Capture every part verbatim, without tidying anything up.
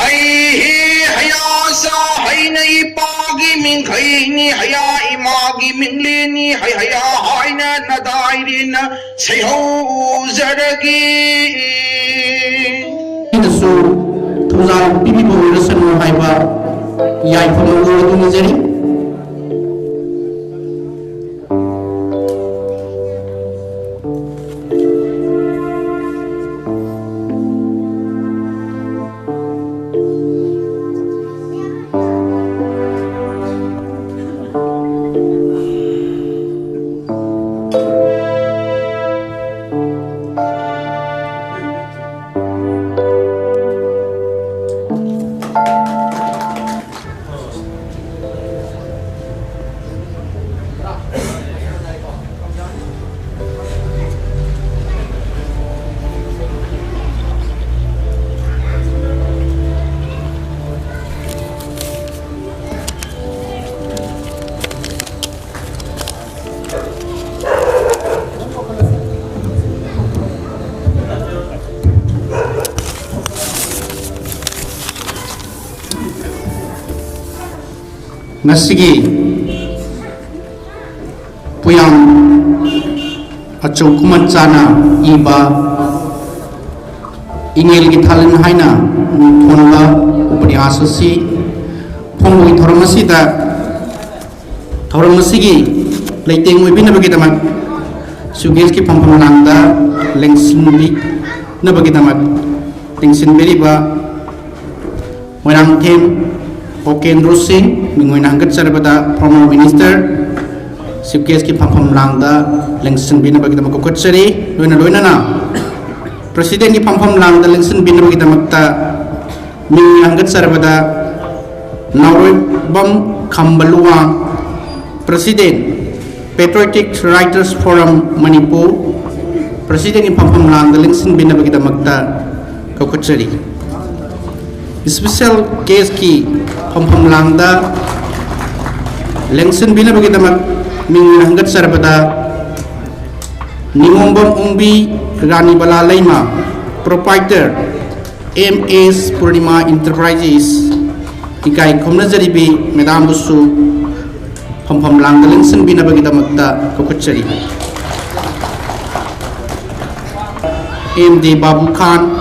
ꯍꯤ ꯍꯌꯥ ꯁꯥ ꯍꯩꯅ ꯏꯄꯥꯒꯤ ꯃꯤꯡꯈꯩꯅꯤ ꯍꯌꯥ ꯏꯃꯥꯒꯤ ꯃꯤꯡꯂꯦꯅꯤ ꯍꯩ ꯍꯌꯥ ꯍꯥꯏꯅ ꯅꯗꯥꯏꯔꯦꯅ ꯁꯩꯍꯧꯖꯔꯒꯦ꯫ ꯑꯩꯅꯁꯨ ꯊꯧꯖꯥꯜ ꯄꯤꯕꯤꯕ ꯑꯣꯏꯔꯁꯅꯨ ꯍꯥꯏꯕ ꯌꯥꯏꯐꯅꯕ ꯑꯗꯨ ꯅꯤꯖꯔꯤ꯫ ꯉꯁꯤꯒꯤ ꯄꯨꯌꯥꯝ ꯑꯆꯧ ꯈꯨꯃꯟ ꯆꯥꯅ ꯏꯕ ꯏꯉꯦꯜꯒꯤ ꯊꯥꯂꯤꯟ ꯍꯥꯏꯅ ꯃꯤꯡꯊꯣꯟꯕ ꯎꯄꯅ꯭ꯌꯥꯁ ꯑꯁꯤ ꯐꯣꯡꯕꯒꯤ ꯊꯧꯔꯝ ꯑꯁꯤꯗ, ꯊꯧꯔꯝ ꯑꯁꯤꯒꯤ ꯂꯩꯇꯦꯡ ꯑꯣꯏꯕꯤꯅꯕꯒꯤꯗꯃꯛ ꯁꯨꯒꯦꯁꯀꯤ ꯐꯝꯐꯝ ꯂꯥꯡꯗ ꯂꯦꯡꯁꯤꯟꯕꯤꯅꯕꯒꯤꯗꯃꯛ ꯂꯦꯡꯁꯤꯟꯕꯤꯔꯤꯕ ꯃꯣꯏꯔꯥꯡꯊꯦꯝ ꯑꯣꯀꯦꯟꯗ꯭ꯔꯣ ꯁꯤꯡ, ꯃꯤꯡ ꯑꯣꯏꯅ ꯍꯪꯒꯠꯆꯔꯕꯗ former minister, chief guestꯀꯤ ꯐꯝꯐꯝ ꯂꯥꯡꯗ ꯂꯦꯡꯁꯤꯟꯕꯤꯅꯕꯒꯤꯗꯃꯛ ꯀꯧꯈꯠꯆꯔꯤ꯫ ꯂꯣꯏꯅ ꯂꯣꯏꯅꯅ presidentꯀꯤ ꯐꯝꯐꯝ ꯂꯥꯡꯗ ꯂꯦꯡꯁꯤꯟꯕꯤꯅꯕꯒꯤꯗꯃꯛꯇ ꯃꯤꯡ ꯑꯣꯏꯅ ꯍꯪꯒꯠꯆꯔꯕꯗ ꯅꯥꯎꯔꯣꯏꯕꯝ ꯈꯝꯕ Luwang, president, Patriotic Writers Forum Manipur, presidentꯀꯤ ꯐꯝꯐꯝ ꯂꯥꯡꯗ ꯂꯦꯡꯁꯤꯟꯕꯤꯅꯕꯒꯤꯗꯃꯛꯇ ꯀꯧꯈꯠꯆꯔꯤ꯫ Special guestꯀꯤ ꯐꯝꯐꯝ ꯂꯥꯡꯗ ꯂꯦꯡꯁꯤꯟꯕꯤꯅꯕꯒꯤꯗꯃꯛ ꯃꯤꯡ ꯍꯪꯒꯠꯆꯔꯕꯗ ꯅꯤꯉꯣꯝꯕꯝ ꯑꯣꯡꯕꯤ ꯔꯥꯅꯤꯕꯂꯥ ꯂꯩꯃ, proprietor, M S Purnima Enterprises ꯏꯀꯥꯏ ꯈꯨꯝꯅꯖꯔꯤꯕꯤ ꯃꯦꯗꯥꯝꯕꯨꯁꯨ ꯐꯝꯐꯝ ꯂꯥꯡꯗ ꯂꯦꯡꯁꯤꯟꯕꯤꯅꯕꯒꯤꯗꯃꯛꯇ ꯀꯧꯈꯠꯆꯔꯤ꯫ M D Babu Khan,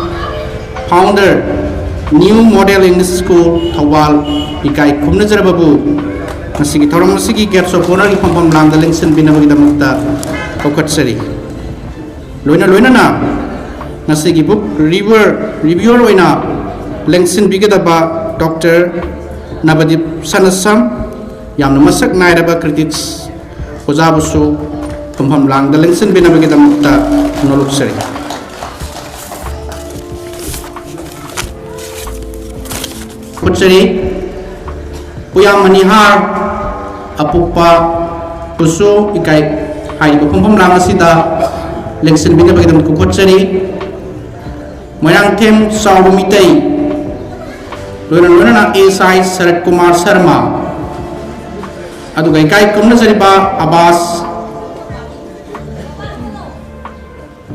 founder, New Model English School, Thoubal, ꯏꯀꯥꯏ ꯈꯨꯝꯅꯖꯔꯕꯕꯨ ꯉꯁꯤꯒꯤ ꯊꯧꯔꯝ ꯑꯁꯤꯒꯤ Guest of Honourꯒꯤ ꯐꯝꯐꯝ ꯂꯥꯡꯗ ꯂꯦꯡꯁꯤꯟꯕꯤꯅꯕꯒꯤꯗꯃꯛꯇ ꯀꯧꯈꯠꯆꯔꯤ꯫ ꯂꯣꯏꯅ ꯂꯣꯏꯅꯅ ꯉꯁꯤꯒꯤ book reviewer, reviewer ꯑꯣꯏꯅ ꯂꯦꯡꯁꯤꯟꯕꯤꯒꯗꯕ Doctor ꯅꯕꯗꯤꯞ ꯁꯅꯥꯁꯝ, ꯌꯥꯝꯅ ꯃꯁꯛ ꯅꯥꯏꯔꯕ critics ꯑꯣꯖꯥꯕꯨꯁꯨ ꯐꯝꯐꯝ ꯂꯥꯡꯗ ꯂꯦꯡꯁꯤꯟꯕꯤꯅꯕꯒꯤꯗꯃꯛꯇ ꯅꯣꯂꯨꯛꯆꯔꯤ꯫ ꯀꯧꯈꯠꯆꯔꯤ꯫ ꯄꯨꯌꯥꯝ ꯃꯅꯤꯍꯥꯔ ꯑꯄꯣꯛꯄꯕꯨꯁꯨ ꯏꯀꯥꯏ ꯍꯥꯏꯔꯤꯕ ꯐꯝꯐꯝ ꯂꯥꯡ ꯑꯁꯤꯗ ꯂꯦꯡꯁꯤꯟꯕꯤꯅꯕꯒꯤꯗꯃꯛ ꯀꯧꯈꯠꯆꯔꯤ꯫ ꯃꯣꯏꯔꯥꯡꯊꯦꯝ ꯆꯥꯎꯕ ꯃꯤꯇꯩ, ꯂꯣꯏꯅ ꯂꯣꯏꯅꯅ S I ꯁꯔꯠ ꯀꯨꯃꯥꯔ ꯁꯔꯃ, ꯑꯗꯨꯒ ꯏꯀꯥꯏ ꯈꯨꯝꯅꯖꯔꯤꯕ ꯑꯕꯥꯁ,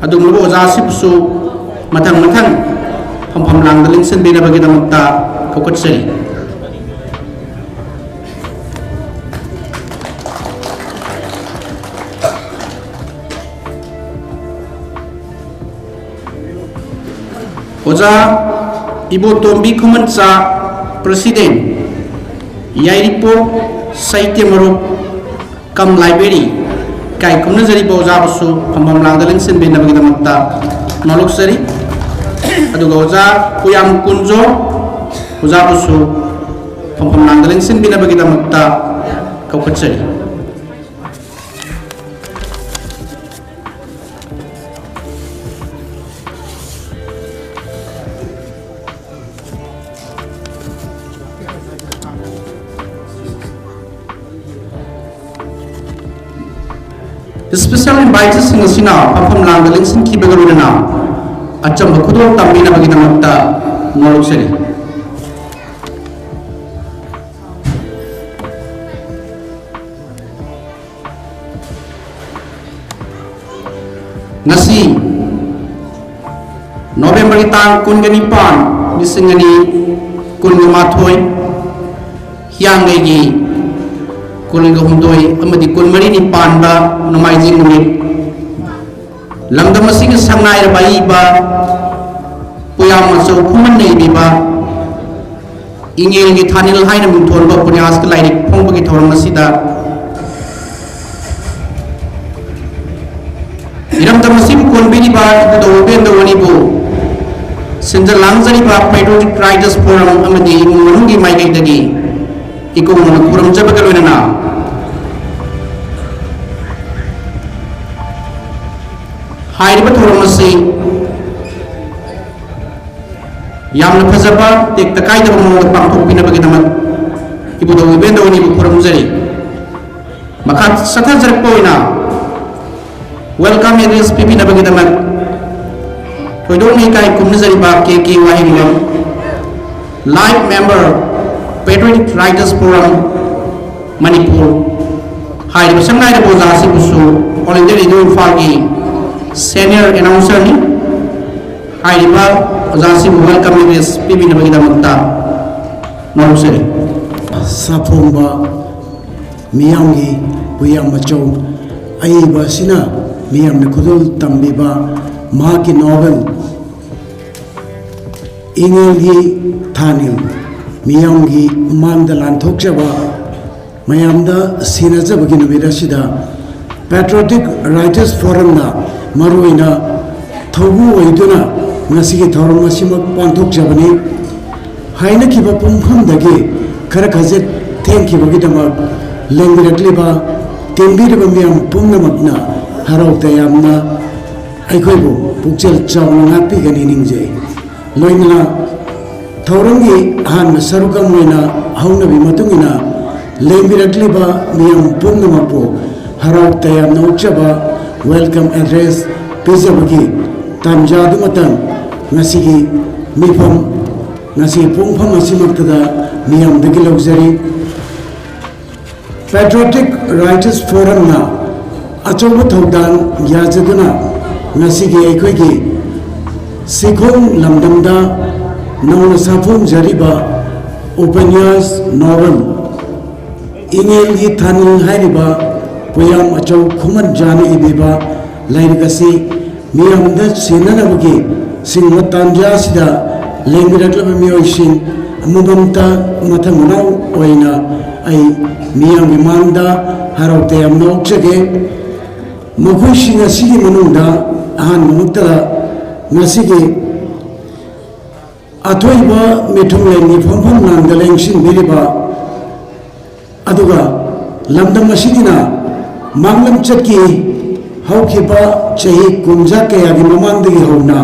ꯑꯗꯨꯒꯨꯝꯂꯕ ꯑꯣꯖꯥꯁꯤꯕꯨꯁꯨ ꯃꯊꯪ ꯃꯊꯪ ꯐꯝꯐꯝ ꯂꯥꯡꯗ ꯂꯦꯡꯁꯤꯟꯕꯤꯅꯕꯒꯤꯗꯃꯛꯇ ꯀꯧꯈꯠꯆꯔꯤ꯫ ꯑꯣꯖꯥ ꯏꯕꯣꯇꯣꯝꯕꯤ ꯈꯨꯃꯟꯆꯥ, President, ꯌꯥꯏꯔꯤꯄꯣꯛ ꯁꯥꯍꯤꯇ꯭ꯌ ꯃꯔꯨꯞ ꯀꯝ library, ꯏꯀꯥꯏ ꯈꯨꯝꯅꯖꯔꯤꯕ ꯑꯣꯖꯥꯕꯨꯁꯨ ꯐꯝꯐꯝ ꯂꯥꯡꯗ ꯂꯦꯡꯁꯤꯟꯕꯤꯅꯕꯒꯤꯗꯃꯛꯇ ꯅꯣꯂꯨꯛꯆꯔꯤ꯫ ꯑꯗꯨꯒ ꯑꯣꯖꯥ ꯀꯨꯌꯥꯝ ꯀꯨꯟꯖꯣ ꯑꯣꯖꯥꯕꯨꯁꯨ ꯐꯝꯐꯝ ꯂꯥꯡꯗ ꯂꯦꯡꯁꯤꯟꯕꯤꯅꯕꯒꯤꯗꯃꯛꯇ ꯀꯧꯈꯠꯆꯔꯤ꯫ Special inviteeꯁꯤꯡ ꯑꯁꯤꯅ ꯐꯝꯐꯝ ꯂꯥꯡꯗ ꯂꯦꯡꯁꯤꯟꯈꯤꯕꯒ ꯂꯣꯏꯅꯅ ꯑꯆꯝꯕ ꯈꯨꯗꯣꯜ ꯇꯝꯕꯤꯅꯕꯒꯤꯗꯃꯛꯇ ꯅꯣꯂꯨꯛꯆꯔꯤ꯫ ꯉꯁꯤ November ꯇꯥꯡ ꯀꯨꯟꯒ ꯅꯤꯄꯥꯟ, ꯂꯤꯁꯤꯡ ꯑꯅꯤ ꯀꯨꯟꯒ ꯃꯥꯊꯣꯏ, ꯍꯤꯌꯥꯡꯒꯩꯒꯤ ꯀꯨꯟꯒ ꯍꯨꯝꯗꯣꯏ ꯑꯃꯗꯤ ꯀꯨꯟꯃꯔꯤꯅꯤ ꯄꯥꯟꯕ ꯅꯣꯡꯃꯥꯏꯖꯤꯡ ꯅꯨꯃꯤꯠ, ꯂꯝꯗꯝ ꯑꯁꯤꯒꯤ ꯁꯛꯅꯥꯏꯔꯕ ꯑꯏꯕ ꯄꯨꯌꯥꯃꯆꯧ ꯈꯨꯃꯟꯅ ꯏꯕꯤꯕ ꯏꯉꯦꯜꯒꯤ ꯊꯥꯅꯤꯜ ꯍꯥꯏꯅ ꯃꯤꯡꯊꯣꯟꯕ ꯎꯄꯟꯌꯥꯁꯀꯤ ꯂꯥꯏꯔꯤꯛ ꯐꯣꯡꯕꯒꯤ ꯊꯧꯔꯝ ꯑꯁꯤꯗ ꯏꯔꯝꯗꯝ ꯑꯁꯤꯕꯨ ꯀꯣꯟꯕꯤꯔꯤꯕ ꯏꯄꯨꯗꯧ ꯏꯕꯦꯟꯗꯧ ꯑꯅꯤꯕꯨ ꯁꯤꯟꯖ ꯂꯥꯡꯖꯔꯤꯕ Patriotic Writers Forum ꯑꯃꯗꯤ ꯏꯃꯨꯡ ꯃꯅꯨꯡꯒꯤ ꯃꯥꯏꯀꯩꯗꯒꯤ ꯏꯀꯣꯡ ꯃꯅ ꯈꯨꯔꯨꯝꯖꯕꯒ ꯂꯣꯏꯅꯅ ꯍꯥꯏꯔꯤꯕ ꯊꯧꯔꯝ ꯑꯁꯤ ꯌꯥꯝꯅ ꯐꯖꯕ, ꯇꯦꯛꯇ ꯀꯥꯏꯗꯕ ꯃꯑꯣꯡꯗ ꯄꯥꯡꯊꯣꯛꯄꯤꯅꯕꯒꯤꯗꯃꯛ ꯏꯕꯨꯙꯧ ꯏꯕꯦꯟꯗꯧ ꯑꯅꯤꯕꯨ ꯈꯨꯔꯨꯝꯖꯔꯤ꯫ ꯃꯈꯥ ꯆꯠꯊꯖꯔꯛꯄ ꯑꯣꯏꯅ welcome address ꯄꯤꯕꯤꯅꯕꯒꯤꯗꯃꯛ ꯊꯣꯏꯗꯣꯛꯅ ꯏꯀꯥꯏ ꯈꯨꯝꯅꯖꯔꯤꯕ ꯀꯦ ꯀꯦ ꯋꯥꯍꯦꯡꯕꯝ, Life Member, Patriotic Writers Forum, Manipur. ꯍꯥꯏꯔꯤꯕ ꯁꯛꯅꯥꯏꯔꯕ ꯑꯣꯖꯥ ꯑꯁꯤꯕꯨꯁꯨ All India Radio ꯏꯝꯐꯥꯜꯒꯤ senior announcerꯅꯤ꯫ ꯍꯥꯏꯔꯤꯕ ꯑꯣꯖꯥꯁꯤꯕꯨ welcome address ꯄꯤꯕꯤꯅꯕꯒꯤꯗꯃꯛꯇ ꯃꯔꯨꯞꯁꯤꯔꯤ꯫ ꯁꯥꯐꯣꯡꯕ ꯃꯤꯌꯥꯝꯒꯤ ꯄꯨꯌꯥꯃꯆꯧ ꯑꯏꯕ ꯑꯁꯤꯅ ꯃꯤꯌꯥꯝꯅ ꯈꯨꯗꯣꯜ ꯇꯝꯕꯤꯕ ꯃꯍꯥꯛꯀꯤ novel ꯏꯉꯦꯜꯒꯤ ꯊꯥꯅꯤꯜ ꯃꯤꯌꯥꯝꯒꯤ ꯃꯥꯡꯗ ꯂꯥꯟꯊꯣꯛꯆꯕ, ꯃꯌꯥꯝꯗ ꯁꯤꯟꯅꯖꯕꯒꯤ ꯅꯨꯃꯤꯠ ꯑꯁꯤꯗ Patriotic Writers Forumꯅ ꯃꯔꯨꯑꯣꯏꯅ ꯊꯧꯕꯨ ꯑꯣꯏꯗꯨꯅ ꯉꯁꯤꯒꯤ ꯊꯧꯔꯝ ꯑꯁꯤꯃꯛ ꯄꯥꯡꯊꯣꯛꯆꯕꯅꯤ꯫ ꯍꯥꯏꯅꯈꯤꯕ ꯄꯨꯡꯐꯝꯗꯒꯤ ꯈꯔ ꯈꯖꯤꯛ ꯊꯦꯡꯈꯤꯕꯒꯤꯗꯃꯛ ꯂꯦꯡꯕꯤꯔꯛꯂꯤꯕ, ꯇꯤꯟꯕꯤꯔꯤꯕ ꯃꯤꯌꯥꯝ ꯄꯨꯝꯅꯃꯛꯅ ꯍꯔꯥꯎ ꯇꯌꯥꯝꯅ ꯑꯩꯈꯣꯏꯕꯨ ꯄꯨꯛꯆꯦꯜ ꯆꯥꯎꯅ ꯉꯥꯛꯄꯤꯒꯅꯤ ꯅꯤꯡꯖꯩ꯫ ꯂꯣꯏꯅꯅ ꯊꯧꯔꯝꯒꯤ ꯑꯍꯥꯟꯕ ꯁꯔꯨꯛ ꯑꯃ ꯑꯣꯏꯅ ꯍꯧꯅꯕꯤ ꯃꯇꯨꯡ ꯏꯟꯅ ꯂꯦꯡꯕꯤꯔꯛꯂꯤꯕ ꯃꯤꯌꯥꯝ ꯄꯨꯝꯅꯃꯛꯄꯨ ꯍꯔꯥꯎ ꯇꯌꯥꯝꯅ ꯑꯣꯛꯆꯕ welcome address ꯄꯤꯖꯕꯒꯤ ꯇꯥꯟꯖꯥ ꯑꯗꯨꯃꯇꯪ ꯉꯁꯤꯒꯤ ꯃꯤꯐꯝ, ꯉꯁꯤꯒꯤ ꯄꯨꯡꯐꯝ ꯑꯁꯤꯃꯛꯇꯗ ꯃꯤꯌꯥꯝꯗꯒꯤ ꯂꯧꯖꯔꯤ꯫ Patriotic Writers Forumꯅ ꯑꯆꯧꯕ ꯊꯧꯗꯥꯡ ꯌꯥꯖꯗꯨꯅ ꯉꯁꯤꯒꯤ ꯑꯩꯈꯣꯏꯒꯤ ꯁꯤꯈꯣꯡ ꯂꯝꯗꯝꯗ ꯅꯧꯅ ꯁꯥꯐꯣꯡꯖꯔꯤꯕ ꯎꯄꯅ꯭ꯌꯥꯁ ꯅꯣꯕꯦꯜ ꯏꯉꯦꯜꯒꯤ ꯊꯥꯅꯤꯜ ꯍꯥꯏꯔꯤꯕ ꯄꯣꯌꯥꯝ ꯑꯆꯧ ꯈꯨꯃꯟꯖꯥꯅ ꯏꯕꯤꯕ ꯂꯥꯏꯔꯤꯛ ꯑꯁꯤ ꯃꯤꯌꯥꯝꯗ ꯁꯤꯟꯅꯅꯕꯒꯤ ꯁꯤꯡꯕ ꯇꯥꯟꯖꯥ ꯑꯁꯤꯗ ꯂꯦꯡꯕꯤꯔꯛꯂꯕ ꯃꯤꯑꯣꯏꯁꯤꯡ ꯑꯃꯃꯝꯇ ꯃꯊꯪ ꯃꯅꯥꯎ ꯑꯣꯏꯅ ꯑꯩ ꯃꯤꯌꯥꯝꯒꯤ ꯃꯥꯡꯗ ꯍꯔꯥꯎ ꯇꯌꯥꯝꯅ ꯑꯣꯛꯆꯒꯦ꯫ ꯃꯈꯣꯏꯁꯤꯡ ꯑꯁꯤꯒꯤ ꯃꯅꯨꯡꯗ ꯑꯍꯥꯟꯕꯃꯛꯇꯗ ꯉꯁꯤꯒꯤ ꯑꯊꯣꯏꯕ ꯃꯤꯊꯨꯡꯂꯦꯟꯒꯤ ꯐꯝꯐꯝ ꯂꯥꯡꯗ ꯂꯦꯡꯁꯤꯟꯕꯤꯔꯤꯕ ꯑꯗꯨꯒ ꯂꯝꯗꯝ ꯑꯁꯤꯒꯤꯅ ꯃꯥꯡꯂꯝꯆꯠꯀꯤ ꯍꯧꯈꯤꯕ ꯆꯍꯤ ꯀꯨꯝꯖꯥ ꯀꯌꯥꯒꯤ ꯃꯃꯥꯡꯗꯒꯤ ꯍꯧꯅ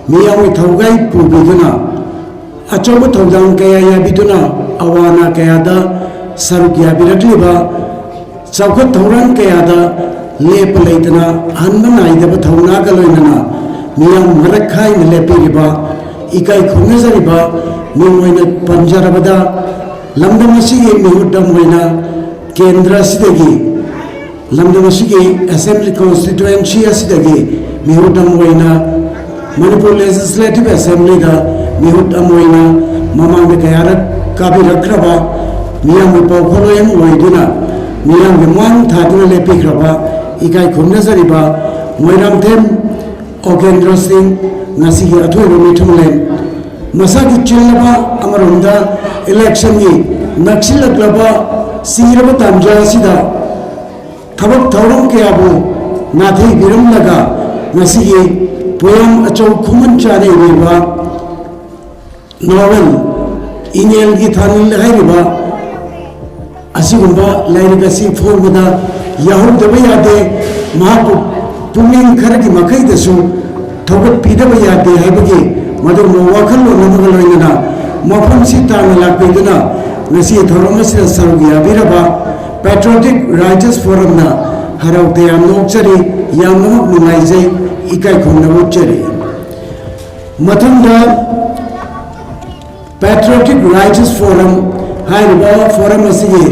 ꯃꯤꯌꯥꯝꯒꯤ ꯊꯧꯒꯥꯏ ꯄꯨꯕꯤꯗꯨꯅ ꯑꯆꯧꯕ ꯊꯧꯗꯥꯡ ꯀꯌꯥ ꯌꯥꯕꯤꯗꯨꯅ ꯑꯋꯥ ꯑꯅꯥ ꯀꯌꯥꯗ ꯁꯔꯨꯛ ꯌꯥꯕꯤꯔꯛꯂꯤꯕ ꯆꯥꯎꯈꯠ ꯊꯧꯔꯥꯡ ꯀꯌꯥꯗ ꯂꯦꯞꯄ ꯂꯩꯇꯅ ꯍꯟꯕ ꯅꯥꯏꯗꯕ ꯊꯧꯅꯥꯒ ꯂꯣꯏꯅꯅ ꯃꯤꯌꯥꯝ ꯃꯔꯛ ꯈꯥꯏꯅ ꯂꯦꯞꯄꯤꯔꯤꯕ ꯏꯀꯥꯏ ꯈꯨꯝꯅꯖꯔꯤꯕ ꯃꯤꯡ ꯑꯣꯏꯅ ꯄꯟꯖꯔꯕꯗ ꯂꯝꯗꯝ ꯑꯁꯤꯒꯤ ꯃꯤꯍꯨꯠ ꯑꯃ ꯑꯣꯏꯅ ꯀꯦꯟꯗ꯭ꯔ ꯑꯁꯤꯗꯒꯤ ꯂꯝꯗꯝ ꯑꯁꯤꯒꯤ ꯑꯦꯁꯦꯝꯕ꯭ꯂꯤ ꯀꯣꯟꯁꯇꯤꯇ꯭ꯋꯦꯟꯁꯤ ꯑꯁꯤꯗꯒꯤ ꯃꯤꯍꯨꯠ ꯑꯃ ꯑꯣꯏꯅ ꯃꯅꯤꯄꯨꯔ ꯂꯦꯖꯤꯁꯂꯦꯇꯤꯚ ꯑꯦꯁꯦꯝꯕ꯭ꯂꯤꯗ ꯃꯤꯍꯨꯠ ꯑꯃ ꯑꯣꯏꯅ ꯃꯃꯥꯡꯗ ꯀꯌꯥꯔꯛ ꯀꯥꯕꯤꯔꯛꯈ꯭ꯔꯕ ꯃꯤꯌꯥꯝꯒꯤ ꯄꯥꯎꯈꯣꯜꯂꯣꯏ ꯑꯃ ꯑꯣꯏꯗꯨꯅ ꯃꯤꯌꯥꯝꯒꯤ ꯃꯥꯡ ꯊꯥꯗꯨꯅ ꯂꯦꯞꯄꯤꯈ꯭ꯔꯕ ꯏꯀꯥꯏ ꯈꯨꯝꯅꯖꯔꯤꯕ ꯃꯣꯏꯔꯥꯡꯊꯦꯝ ꯑꯣꯀꯦꯟꯗ꯭ꯔ ꯁꯤꯡ ꯉꯁꯤꯒꯤ ꯑꯊꯣꯏꯕ ꯃꯤꯊꯨꯡꯂꯦꯟ ꯃꯁꯥꯒꯤ ꯆꯤꯜꯂꯕ ꯑꯃꯔꯣꯝꯗ ꯏꯂꯦꯛꯁꯟꯒꯤ ꯅꯛꯁꯤꯜꯂꯛꯂꯕ ꯆꯤꯔꯕ ꯇꯥꯟꯖꯥ ꯑꯁꯤꯗ ꯊꯕꯛ ꯊꯧꯔꯝ ꯀꯌꯥꯕꯨ ꯅꯥꯊꯩꯕꯤꯔꯝꯂꯒ ꯉꯁꯤꯒꯤ ꯄꯣꯌꯥꯝ ꯑꯆꯧ ꯈꯨꯃꯟ ꯆꯥꯅ ꯏꯔꯤꯕ ꯅꯣꯕꯦꯜ ꯏꯉꯦꯜꯒꯤ ꯊꯥꯅꯤꯜ ꯍꯥꯏꯔꯤꯕ ꯑꯁꯤꯒꯨꯝꯕ ꯂꯥꯏꯔꯤꯛ ꯑꯁꯤ ꯐꯣꯡꯕꯗ ꯌꯥꯍꯧꯗꯕ ꯌꯥꯗꯦ꯫ ꯃꯍꯥꯛꯄꯨ ꯄꯨꯛꯅꯤꯡ ꯈꯔꯒꯤ ꯃꯈꯩꯗꯁꯨ ꯊꯧꯒꯠꯄꯤꯗꯕ ꯌꯥꯗꯦ ꯍꯥꯏꯕꯒꯤ ꯃꯗꯨꯒꯨꯝꯕ ꯋꯥꯈꯜꯂꯣꯟ ꯑꯃꯒ ꯂꯣꯏꯅꯅ ꯃꯐꯝꯁꯤ ꯇꯥꯅ ꯂꯥꯛꯄꯤꯗꯨꯅ ꯉꯁꯤ ꯊꯧꯔꯝ ꯑꯁꯤꯗ ꯁꯔꯨꯛ ꯌꯥꯕꯤꯔꯕ Patriotic Writers Forumꯅ ꯍꯔꯥꯎ ꯇꯌꯥꯝꯅ ꯑꯣꯛꯆꯔꯤ, ꯌꯥꯝꯅꯃꯛ ꯅꯨꯡꯉꯥꯏꯖꯩ, ꯏꯀꯥꯏ ꯈꯨꯝꯅꯕ ꯎꯠꯆꯔꯤ꯫ ꯃꯊꯪꯗ Patriotic Writers Forum ꯍꯥꯏꯔꯤꯕ ꯐꯣꯔꯝ ꯑꯁꯤꯒꯤ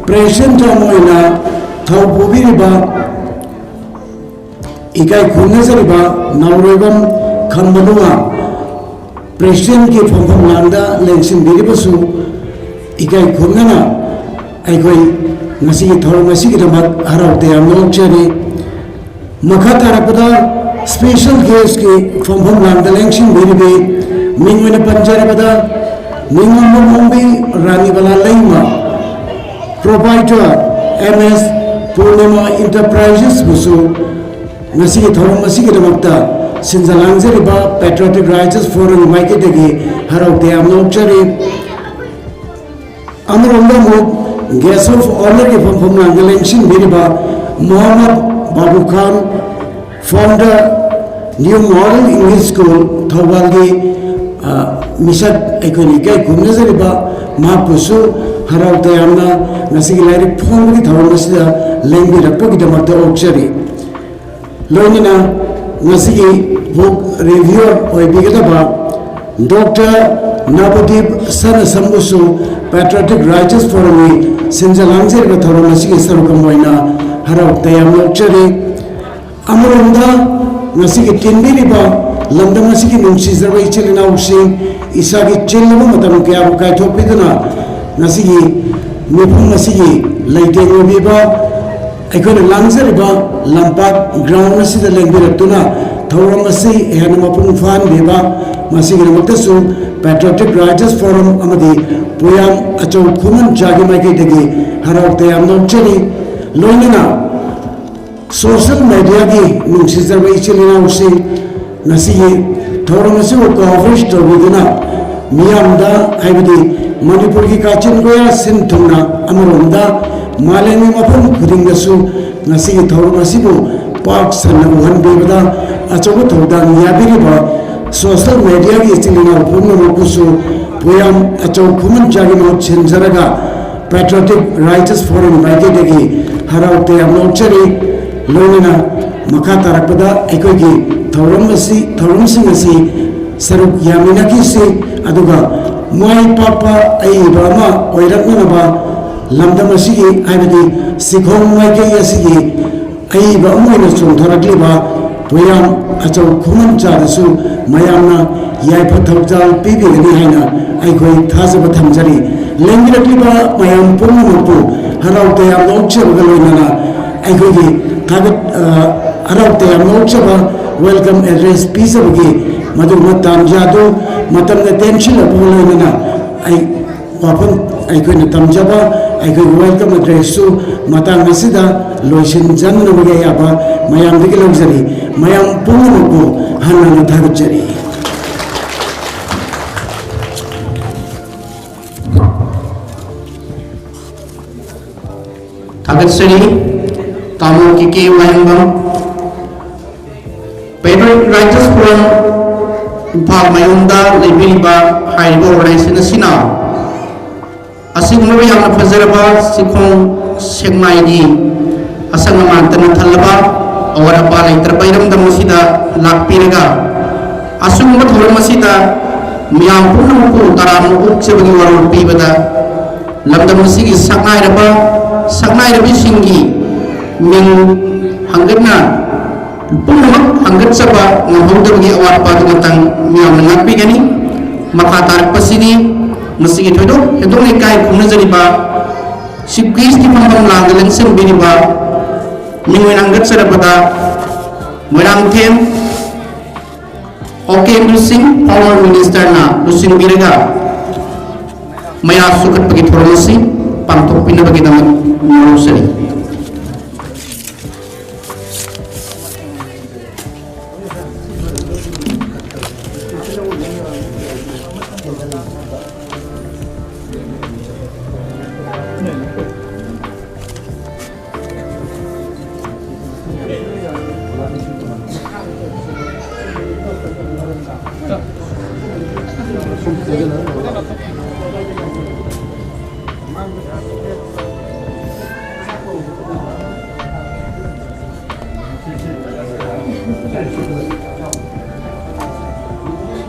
ꯄ꯭ꯔꯦꯁꯤꯗꯦꯟꯠ ꯑꯃ ꯑꯣꯏꯅ ꯊꯧ ꯄꯨꯕꯤꯔꯤꯕ ꯏꯀꯥꯏ ꯈꯨꯝꯅꯖꯔꯤꯕ ꯅꯥꯎꯔꯣꯏꯕꯝ ꯈꯝꯕꯅꯨꯉ ꯄ꯭ꯔꯦꯁꯤꯗꯦꯟꯠꯀꯤ ꯐꯝꯐꯝ ꯂꯥꯡꯗ ꯂꯦꯡꯁꯤꯟꯕꯤꯔꯤꯕꯁꯨ ꯏꯀꯥꯏ ꯈꯨꯝꯅꯅ ꯑꯩꯈꯣꯏ ꯉꯁꯤꯒꯤ ꯊꯧꯔꯝ ꯑꯁꯤꯒꯤꯗꯃꯛ ꯍꯔꯥꯎ ꯇꯌꯥꯝꯅ ꯑꯣꯛꯆꯔꯤ꯫ ꯃꯈꯥ ꯇꯥꯔꯛꯄꯗ ꯁ꯭ꯄꯦꯁꯦꯜ ꯒꯦꯁ꯭ꯠꯀꯤ ꯐꯝꯐꯝ ꯂꯥꯡꯗ ꯂꯦꯡꯁꯤꯟꯕꯤꯔꯤꯕꯤ ꯃꯤꯡ ꯑꯣꯏꯅ ꯄꯟꯖꯔꯕꯗ ꯅꯤꯉꯣꯝꯕꯝ ꯑꯣꯡꯕꯤ ꯔꯥꯅꯤꯕꯂꯥ ꯂꯩꯃ, ꯄ꯭ꯔꯣꯄꯥꯏꯇꯔ ꯑꯦꯝ ꯑꯦꯁ ꯄꯨꯔꯅꯤꯃꯥ ꯏꯟꯇꯔꯄ꯭ꯔꯥꯏꯖꯦꯁꯄꯨꯁꯨ ꯉꯁꯤꯒꯤ ꯊꯧꯔꯝ ꯑꯁꯤꯒꯤꯗꯃꯛꯇ ꯁꯤꯟꯖ ꯂꯥꯡꯖꯔꯤꯕ ꯄꯦꯇ꯭ꯔꯣꯇꯤꯛ ꯔꯥꯏꯇꯔꯁ ꯐꯣꯔꯝꯒꯤ ꯃꯥꯏꯀꯩꯗꯒꯤ ꯍꯔꯥꯎ ꯇꯌꯥꯝꯅ ꯑꯣꯛꯆꯔꯤ꯫ ꯑꯃꯔꯣꯝꯗ ꯑꯃꯨꯛ ꯒꯦꯁ꯭ꯠ ꯑꯣꯐ ꯑꯣꯅꯔꯒꯤ ꯐꯝꯐꯝ ꯂꯥꯡꯗ ꯂꯦꯡꯁꯤꯟꯕꯤꯔꯤꯕ Mohammad Babu Khan, founder, new model English school ꯊꯧꯕꯥꯜꯒꯤ, ꯑ, ꯃꯤꯁꯛ ꯑꯩꯈꯣꯏꯅ ꯏꯀꯥꯏ ꯈꯨꯝꯅꯖꯔꯤꯕ ꯃꯍꯥꯛꯄꯨꯁꯨ ꯍꯔꯥꯎ ꯇꯌꯥꯝꯅ ꯉꯁꯤꯒꯤ ꯂꯥꯏꯔꯤꯛ ꯐꯣꯡꯕꯒꯤ ꯊꯧꯔꯝ ꯑꯁꯤꯗ ꯂꯦꯡꯕꯤꯔꯛꯄꯒꯤꯗꯃꯛꯇ ꯑꯣꯛꯆꯔꯤ꯫ ꯂꯣꯏꯅꯅ ꯉꯁꯤꯒꯤ ꯕꯨꯛ ꯔꯤꯚꯤꯌꯨꯔ ꯑꯣꯏꯕꯤꯒꯗꯕ ꯗꯣꯛꯇꯔ ꯅꯕꯗꯤꯞ ꯁꯅꯥꯁꯝꯕꯨꯁꯨ ꯄꯦꯇ꯭ꯔꯣꯇꯤꯛ ꯔꯥꯏꯇꯔꯁ ꯐꯣꯔꯝꯒꯤ ꯁꯤꯟꯖ ꯂꯥꯡꯖꯔꯤꯕ ꯊꯧꯔꯝ ꯑꯁꯤꯒꯤ ꯁꯔꯨꯛ ꯑꯃ ꯑꯣꯏꯅ ꯍꯔꯥꯎ ꯇꯌꯥꯝꯅ ꯑꯣꯛꯆꯔꯤ꯫ ꯑꯃꯔꯣꯝꯗ ꯉꯁꯤꯒꯤ ꯇꯤꯟꯕꯤꯔꯤꯕ ꯂꯝꯗꯝ ꯑꯁꯤꯒꯤ ꯅꯨꯡꯁꯤꯖꯔꯕ ꯏꯆꯤꯜ ꯏꯅꯥꯎꯁꯤꯡ, ꯏꯁꯥꯒꯤ ꯆꯤꯜꯂꯕ ꯃꯇꯝ ꯀꯌꯥꯕꯨ ꯀꯥꯏꯊꯣꯛꯄꯤꯗꯨꯅ ꯉꯁꯤꯒꯤ ꯃꯤꯐꯝ ꯑꯁꯤꯒꯤ ꯂꯩꯇꯦꯡ ꯑꯣꯏꯕꯤꯕ, ꯑꯩꯈꯣꯏꯅ ꯂꯥꯡꯖꯔꯤꯕ ꯂꯝꯄꯥꯛ ꯒ꯭ꯔꯥꯎꯟ ꯑꯁꯤꯗ ꯂꯦꯡꯕꯤꯔꯛꯇꯨꯅ ꯊꯧꯔꯝ ꯑꯁꯤ ꯍꯦꯟꯅ ꯃꯄꯨꯡ ꯐꯥꯍꯟꯕꯤꯕ, ꯃꯁꯤꯒꯤꯗꯃꯛꯇꯁꯨ ꯄꯦꯇ꯭ꯔꯣꯇꯤꯛ ꯔꯥꯏꯇꯔꯁ ꯐꯣꯔꯝ ꯑꯃꯗꯤ ꯄꯨꯌꯥꯝ ꯑꯆꯧ ꯈꯨꯃꯟ ꯆꯥꯒꯤ ꯃꯥꯏꯀꯩꯗꯒꯤ ꯍꯔꯥꯎ ꯇꯌꯥꯝꯅ ꯑꯣꯛꯆꯔꯤ꯫ ꯂꯣꯏꯅꯅ ꯁꯣꯁꯤꯌꯦꯜ ꯃꯦꯗꯤꯌꯥꯒꯤ ꯅꯨꯡꯁꯤꯖꯔꯕ ꯏꯆꯤꯜ ꯏꯅꯥꯎꯁꯤꯡ, ꯉꯁꯤꯒꯤ ꯊꯧꯔꯝ ꯑꯁꯤꯕꯨ ꯀꯣꯚꯔꯦꯖ ꯇꯧꯕꯤꯗꯨꯅ ꯃꯤꯌꯥꯝꯗ, ꯍꯥꯏꯕꯗꯤ ꯃꯅꯤꯄꯨꯔꯒꯤ ꯀꯥꯆꯤꯟ ꯀꯣꯌꯥ ꯁꯤꯟ ꯊꯨꯡꯅ ꯑꯃꯔꯣꯝꯗ ꯃꯥꯂꯦꯝꯒꯤ ꯃꯐꯝ ꯈꯨꯗꯤꯡꯗꯁꯨ ꯉꯁꯤꯒꯤ ꯊꯧꯔꯝ ꯑꯁꯤꯕꯨ ꯄꯥꯛ ꯁꯟꯅ ꯎꯍꯟꯕꯤꯕꯗ ꯑꯆꯧꯕ ꯊꯧꯗꯥꯡ ꯌꯥꯕꯤꯔꯤꯕ ꯁꯣꯁꯤꯌꯦꯜ ꯃꯦꯗꯤꯌꯥꯒꯤ ꯏꯆꯤꯜ ꯏꯅꯥꯎ ꯄꯨꯝꯅꯃꯛꯄꯨꯁꯨ ꯄꯨꯌꯥꯝ ꯑꯆꯧ ꯈꯨꯃꯟ ꯆꯥꯒꯤ ꯃꯍꯨꯠ ꯁꯤꯟꯖꯔꯒ ꯄꯦꯇ꯭ꯔꯣꯇꯤꯛ ꯔꯥꯏꯇꯔꯁ ꯐꯣꯔꯝ ꯃꯥꯏꯀꯩꯗꯒꯤ ꯍꯔꯥꯎ ꯇꯌꯥꯝꯅ ꯑꯣꯛꯆꯔꯤ꯫ ꯂꯣꯏꯅꯅ ꯃꯈꯥ ꯇꯥꯔꯛꯄꯗ ꯑꯩꯈꯣꯏꯒꯤ ꯊꯧꯔꯝ ꯑꯁꯤ, ꯊꯧꯔꯝꯁꯤꯡ ꯑꯁꯤ ꯁꯔꯨꯛ ꯌꯥꯃꯤꯟꯅꯈꯤꯁꯤ, ꯑꯗꯨꯒ ꯃꯥꯏ ꯄꯥꯛꯄ ꯑꯏꯕ ꯑꯃ ꯑꯣꯏꯔꯛꯅꯅꯕ ꯂꯝꯗꯝ ꯑꯁꯤꯒꯤ, ꯍꯥꯏꯕꯗꯤ ꯁꯤꯈꯣꯡ ꯃꯥꯏꯀꯩ ꯑꯁꯤꯒꯤ ꯑꯏꯕ ꯑꯃ ꯑꯣꯏꯅ ꯆꯣꯡꯊꯔꯛꯂꯤꯕ ꯄꯨꯌꯥꯝ ꯑꯆꯧ ꯈꯨꯃꯟꯆꯥꯗꯁꯨ ꯃꯌꯥꯝꯅ ꯌꯥꯏꯐ ꯊꯧꯖꯥꯜ ꯄꯤꯕꯤꯒꯅꯤ ꯍꯥꯏꯅ ꯑꯩꯈꯣꯏ ꯊꯥꯖꯕ ꯊꯝꯖꯔꯤ꯫ ꯂꯦꯡꯕꯤꯔꯛꯂꯤꯕ ꯃꯌꯥꯝ ꯄꯨꯝꯅꯃꯛꯄꯨ ꯍꯔꯥꯎ ꯇꯌꯥꯝꯅ ꯑꯣꯛꯆꯕꯒ ꯂꯣꯏꯅꯅ ꯑꯩꯈꯣꯏꯒꯤ ꯊꯥꯒꯠ-, ꯑ, ꯍꯔꯥꯎ ꯇꯌꯥꯝꯅ ꯑꯣꯛꯆꯕ welcome address ꯄꯤꯖꯕꯒꯤ ꯃꯗꯨꯒꯨꯝꯕ ꯇꯥꯟꯖꯥꯗꯨ ꯃꯇꯝꯅ ꯇꯦꯟꯁꯤꯜꯂꯛꯄꯒ ꯂꯣꯏꯅꯅ ꯑꯩ ꯋꯥꯐꯝ ꯑꯩꯈꯣꯏꯅ ꯇꯝꯖꯕ ꯑꯩꯈꯣꯏꯒꯤ welcome addressꯁꯨ ꯃꯇꯥꯡ ꯑꯁꯤꯗ ꯂꯣꯏꯁꯤꯟꯖꯅꯕꯒꯤ ꯑꯌꯥꯕ ꯃꯌꯥꯝꯗꯒꯤ ꯂꯧꯖꯔꯤ꯫ ꯃꯌꯥꯝ ꯄꯨꯝꯅꯃꯛꯄꯨ ꯍꯟꯅ ꯍꯟꯅ ꯊꯥꯒꯠꯆꯔꯤ꯫ ꯊꯥꯒꯠꯆꯔꯤ ꯇꯥꯃꯣ ꯀꯦ ꯀꯦ ꯋꯥꯍꯦꯡꯕꯝ꯫ Patriotic Writers Forum ꯏꯝꯐꯥꯜ ꯃꯌꯣꯝꯗ ꯂꯩꯕꯤꯔꯤꯕ ꯍꯥꯏꯔꯤꯕ organization ꯑꯁꯤꯅ ꯑꯁꯤꯒꯨꯝꯂꯕ ꯌꯥꯝꯅ ꯐꯖꯔꯕ ꯆꯤꯡꯈꯣꯡ ꯁꯦꯛꯃꯥꯏꯒꯤ ꯑꯁꯪ ꯑꯃꯥꯟꯇꯅ ꯊꯜꯂꯕ ꯑꯋꯥꯠ ꯑꯄꯥ ꯂꯩꯇ꯭ꯔꯕ ꯏꯔꯝꯗꯝ ꯑꯁꯤꯗ ꯂꯥꯛꯄꯤꯔꯒ ꯑꯁꯤꯒꯨꯝꯕ ꯊꯧꯔꯝ ꯑꯁꯤꯗ ꯃꯤꯌꯥꯝ ꯄꯨꯝꯅꯃꯛꯄꯨ ꯇꯔꯥꯝꯅ ꯑꯣꯛꯆꯕꯒꯤ ꯋꯥꯔꯣꯜ ꯄꯤꯕꯗ ꯂꯝꯗꯝ ꯑꯁꯤꯒꯤ ꯁꯛꯅꯥꯏꯔꯕ ꯁꯛꯅꯥꯏꯔꯕꯤꯁꯤꯡꯒꯤ ꯃꯤꯡ ꯍꯪꯒꯠꯅ ꯄꯨꯝꯅꯃꯛ ꯍꯪꯒꯠꯆꯕ ꯉꯝꯍꯧꯗꯕꯒꯤ ꯑꯋꯥꯠꯄ ꯑꯗꯨꯃꯇꯪ ꯃꯤꯌꯥꯝꯅ ꯉꯥꯛꯄꯤꯒꯅꯤ꯫ ꯃꯈꯥ ꯇꯥꯔꯛꯄꯁꯤꯗꯤ ꯃꯁꯤꯒꯤ ꯊꯣꯏꯗꯣꯛ ꯍꯦꯟꯗꯣꯛꯅ ꯏꯀꯥꯏ ꯈꯨꯝꯅꯖꯔꯤꯕ Chief Guestꯀꯤ ꯐꯝꯐꯝ ꯂꯥꯡꯗ ꯂꯦꯡꯁꯤꯟꯕꯤꯔꯤꯕ ꯃꯤꯡ ꯑꯣꯏꯅ ꯍꯪꯒꯠꯆꯔꯕꯗ ꯃꯣꯏꯔꯥꯡꯊꯦꯝ ꯑꯣꯀꯦꯟꯗ꯭ꯔ ꯁꯤꯡ former ministerꯅ ꯂꯨꯆꯤꯡꯕꯤꯔꯒ ꯃꯌꯥ ꯁꯨꯈꯠꯄꯒꯤ ꯊꯧꯔꯝ ꯑꯁꯤ ꯄꯥꯡꯊꯣꯛꯄꯤꯅꯕꯒꯤꯗꯃꯛ ꯅꯤꯡꯖꯔꯤ꯫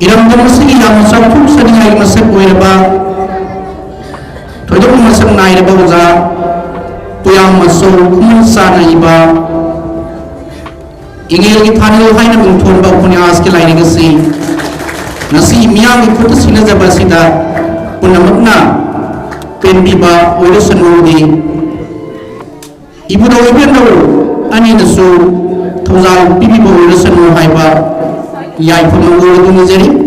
ꯏꯔꯝꯗꯝ ꯑꯁꯤꯒꯤ ꯌꯥꯝꯅ ꯆꯥꯎꯊꯣꯛꯆꯅꯤꯡꯉꯥꯏꯒꯤ ꯃꯁꯛ ꯑꯣꯏꯔꯕ ꯊꯣꯏꯗꯣꯛꯅ ꯃꯁꯛ ꯅꯥꯏꯔꯕ ꯑꯣꯖꯥ ꯄꯨꯌꯥꯝ ꯃꯆꯧ ꯈꯨꯃꯟ ꯆꯥꯅ ꯏꯕ ꯏꯉꯦꯜꯒꯤ ꯊꯥꯅꯤꯜ ꯍꯥꯏꯅ ꯃꯤꯡꯊꯣꯟꯕ ꯎꯄꯅ꯭ꯌꯥꯁꯀꯤ ꯂꯥꯏꯔꯤꯛ ꯑꯁꯤ ꯉꯁꯤ ꯃꯤꯌꯥꯝꯒꯤ ꯈꯨꯠꯇ ꯁꯤꯟꯅꯖꯕ ꯑꯁꯤꯗ ꯄꯨꯝꯅꯃꯛꯅ ꯄꯦꯟꯕꯤꯕ ꯑꯣꯏꯔꯁꯅꯨꯗꯤ ꯏꯕꯨꯙꯧ ꯏꯕꯦꯟꯙꯧ ꯑꯅꯤꯅꯁꯨ ꯊꯧꯖꯥꯜ ꯄꯤꯕꯤꯕ ꯑꯣꯏꯔꯁꯅꯨ ꯍꯥꯏꯕ ꯌꯥꯏꯐ ꯃꯪꯒꯣꯜ ꯑꯗꯨ ꯅꯤꯖꯔꯤ꯫